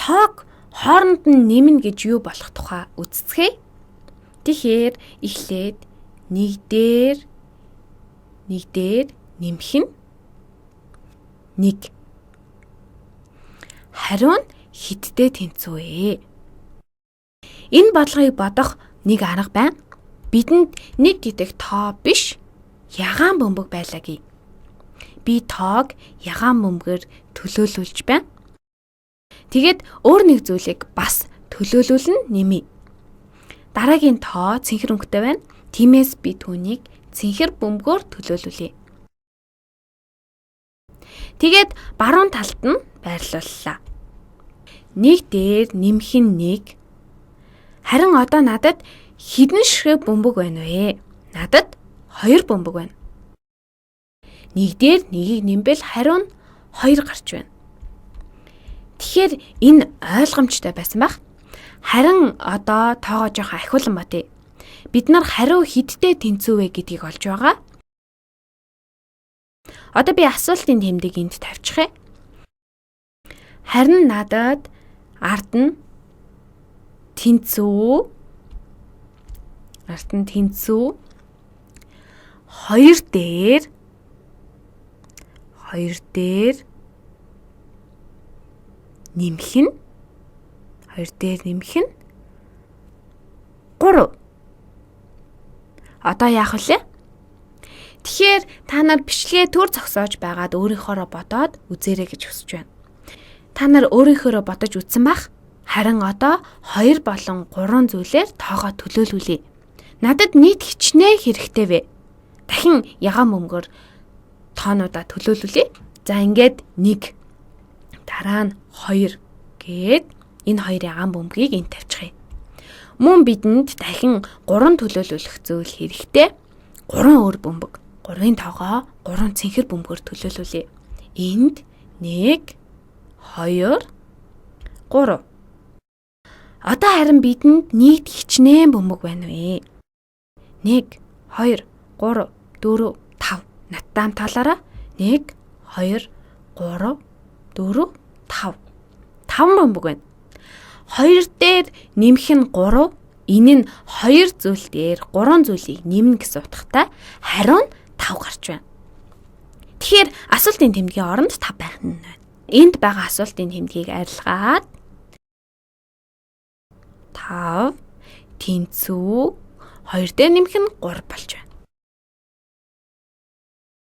Тоог хооронд нь нэмнэ гэж юу болох тухай үзцгээе. Тэгэхээр эхлээд 1 дээр 1 дээр нэмэх нь 1. Хариу нь хэдтэй тэнцүү вэ? Энэ бодлогыг бодох нэг арга байна. Бидэнд 1 гэдэг тоо биш, ягаан бөмбөг байлаа гэе. Би тоог ягаан бөмбөгөөр төлөөлүүлж байна. Тэгээд өөр нэг зүйлийг бас төлөөлүүлнэ, нэмье. Дараагийн тоо цэнхэр өнгөтэй байна. Тиймээс би түүнийг цэнхэр бөмбөгөөр төлөөлүүлье. Тэгээд баруун талд нь байрлууллаа. 1 дээр нэмэх нь 1. Харин одоо надад хэдэн ширхэг бөмбөг байна вэ? Надад 2 бөмбөг байна. 1 дээр 1-ийг нэмбэл хариу нь 2 гарч байна. Тэгэхээр энэ ойлгомжтой байсан байх. Харин одоо тоогоо жоохон ахиулан бодъё. Бид нар хариу хэдтэй тэнцүү вэ гэдгийг олж байгаа. Одоо би асуултын тэмдэг энд тавьчих. Харин надад ард нь тэнцүү ард нь тэнцүү 2 дээр 2 дээр нэмэх нь 2 дээр нэмэх нь 3. Одоо яах вэ? Тэгэхээр та нар бичлэгээ түр зогсоож байгаад өөрийнхөөрөө бодоод үзээрэй гэж хүсэж байна. Та нар өөрийнхөөрөө бодож үзсэн байх. Харин одоо 2 болон 3 зүйлээр тоогоо төлөөлүүлье. Надад нийт хичнээн хэрэгтэй вэ? Дахин ягаан бөмбөгөөр тоонуудаа төлөөлүүлье. За, ингээд 1, дараа нь 2 гээд энэ хоёр ягаан бөмбөгийг энд тавьчих юм. Мөн бидэнд дахин 3 төлөөлүүлэх зүйл хэрэгтэй. 3 өөр бөмбөг. 3-ын тоогоо 3 цэнхэр бөмбөгөөр төлөөлүүлье. Энд 1, 2, 3. Одоо харин бидэнд нийт хичнээн бөмбөг байна вэ? 1, 2, 3, 4, 5. Надтай хамт тоолоорой. 1, 2, 3, 4, 5. 5 бөмбөг байна. 2 дээр нэмэх нь 3. Энэ нь 2 зүйл дээр 3 зүйлийг нэмнэ гэсэн утгатай, хариу нь 5 гарч байна. Тэгэхээр асуултын тэмдгийн оронд 5 байх нь байна. Энд байгаа асуултын тэмдгийг арилгаад 5 тэнцүү 2 дээр нэмэх нь 3 болж байна.